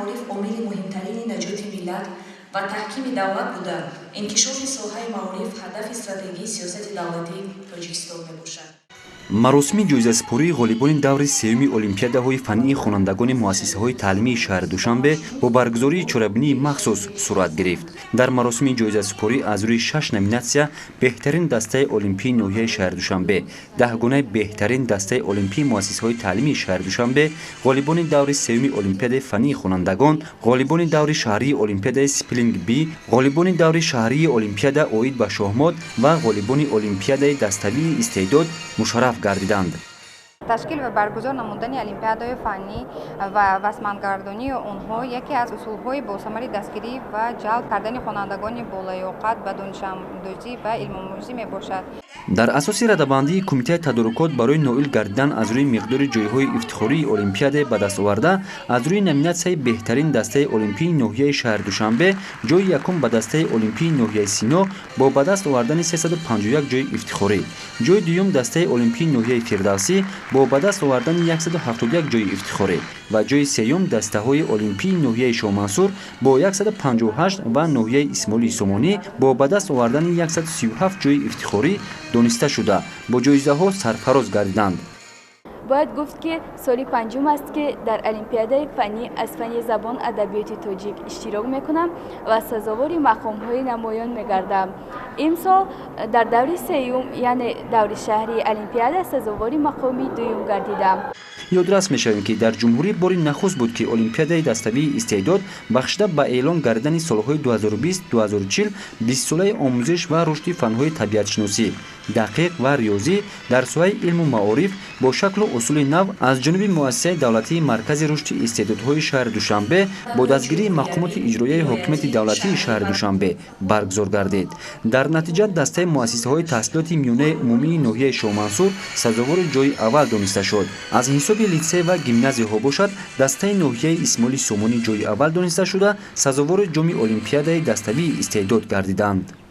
Маориф омили муҳимтарини наҷоти миллат ва таҳкими давлат буда, инкишофи соҳаи маориф ҳадафи стратегии сиёсати давлатии Тоҷикистон мебошад. Маросими ҷоизасупории ғолибони даври сеюми олимпиадаҳои фаннии хонандагони муассисаҳои таълимии шаҳри Душанбе бо баргузории чорабинии махсус сурат гирифт. Дар маросими ҷоизасупорӣ аз рӯи шаш номинатсия беҳтарин дастаи олимпии ноҳияи шаҳри Душанбе, 10-гунаи беҳтарин дастаи олимпии муассисаҳои таълимии шаҳри Душанбе, ғолибони даври сеюми олимпиадаи фаннии хонандагон, ғолибони даври шаҳрии олимпиадаи Spelling Bee, ғолибони даври шаҳрии олимпиада оид ба шоҳмот ва ғолибони олимпиадаи daставии истеъдод мушарраф гардиданд. Ташкил ва баргузор намудани олимпиадаҳои фаннӣ ва васмандгардонии онҳо яке аз усулҳои босамари дастгирӣ ва ҷалб кардани хонандагони болаёқат ба донишандозӣ ва илмомӯзӣ мебошад. Дар асоси радабандии кумитаи тадорукот барои ноил гардидан аз рӯи миқдори ҷойҳои ифтихории олимпиада ба даст оварда, аз рӯи номинатсияи беҳтарин дастаи олимпии ноҳияи шаҳри Душанбе ҷойи якум ба дастаи олимпии ноҳияи Сино бо ба даст овардани 351 ҷойи ифтихорӣ, ҷойи дуюм дастаи олимпии ноҳияи Фирдавсӣ бо ба даст овардани 171 ҷойи ифтихорӣ ва ҷойи сеюм дастаҳои олимпии ноҳияи Шоҳмансур бо 158 ва ноҳияи Исмоили Сомонӣ бо ба даст овардани 137 ҷойи ифтихорӣ дониста шуда, бо ҷоизаҳо сарфароз гардиданд. Бояд гуфт, ки соли панҷум аст, ки дар олимпиадаи фаннӣ аз фанни забон адабиёти тоҷик иштирок мекунам ва сазовори мақомҳои намоён мегардам. Имсол дар даври сеюм, яъне даври шаҳрии олимпиада, сазовори мақоми дуюм гардидам. Ёдрас мешавем, ки дар ҷумҳурӣ бори нахуст буд, ки олимпиадаи даставии истеъдод бахшида ба эълон гардидани солҳои 2020-2040, бистсолаи омӯзиш ва рушди фанҳои табиатшиносӣ, дақиқ ва риёзӣ дар соҳаи илму маориф бо шаклу усули нав аз ҷониби муассисаи давлатии Маркази рушди истеъдодҳои шаҳри Душанбе бо дастгирии мақомоти иҷроияи ҳокимияти давлатии шаҳри Душанбе баргузор гардид. Дар натиҷа дастаи муассисаҳои таҳсилоти миёнаи умумии ноҳияи Шоҳмансур сазовори ҷойи аввал дониста шуд. Аз ҳисоби литсей ва гимназияҳо бошад, дастаи ноҳияи Исмоили Сомонӣ ҷойи аввал дониста шуда, сазовори ҷоми олимпиадаи даставии истеъдод гардиданд.